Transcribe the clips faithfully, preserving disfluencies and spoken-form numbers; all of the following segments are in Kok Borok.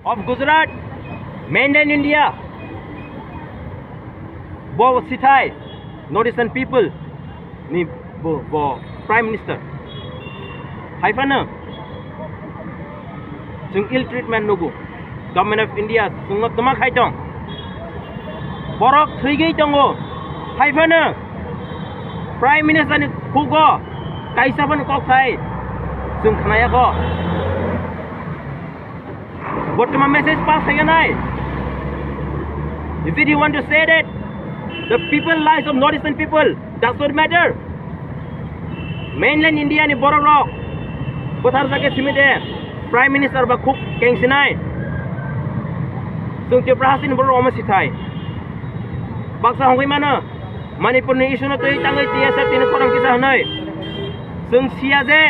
of Gujarat, mainland India, bo sithai North Eastern people ni bo, bo Prime Minister. Hai phano chwng ill treatment nugo. Government of India chwngno tuma khai tong. Borok thwigwi tongo. Hai phano Prime Minister ni khugo kaisa phano kok thai chwng khnayakho. Bortoma message pass khaikha nai. Is it you want to say that the people lives of North Eastern people does not matter? Mainland India ni borok rok bwthar jake simi de Prime Minister ba khuk kengsinai. Chwng Tripura hasteni borok omo sithai. Baksa hongwi mano. Manipur ni issue no twi tangwi T S F tini khorang kisa hwnwi. Chwng siya je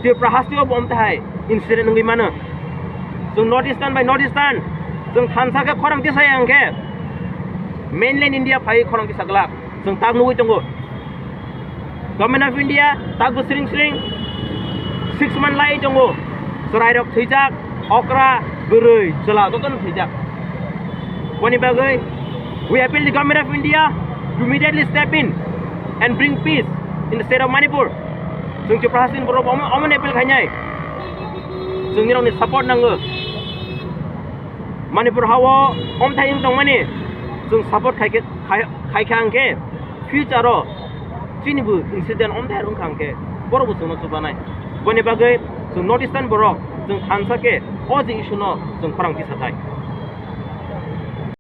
Tripura hasteo bo omtahai incident wngwi mano. Chwng North Eastern bai North Eastern chwng thansa khe khorang kisa ya hwnkhe mainland India phai khorang kisa glak chwng tak nugwi tongo. Government of India tak bo sring sring six month lai tongo. Chwrai rok thwijak, okra, bwrwi, chwla jotono thwijak. Boni bagwi, we appeal the government of India to immediately step in and bring peace in the state of Manipur. Chwng Tripura hasteni borok omo, omo appeal khainai. Chwng nirokni support nango. Manipur hao omthai wng tongmani chwng support khai khe, khai, khai kha hwnkhe future o chini bo incident omthai wng kha hwnkhe borok bo chwngno chubanai. Boni bagwi chwng North Eastern borok chwng thansa khe o je issue no chwng khorang tisathai.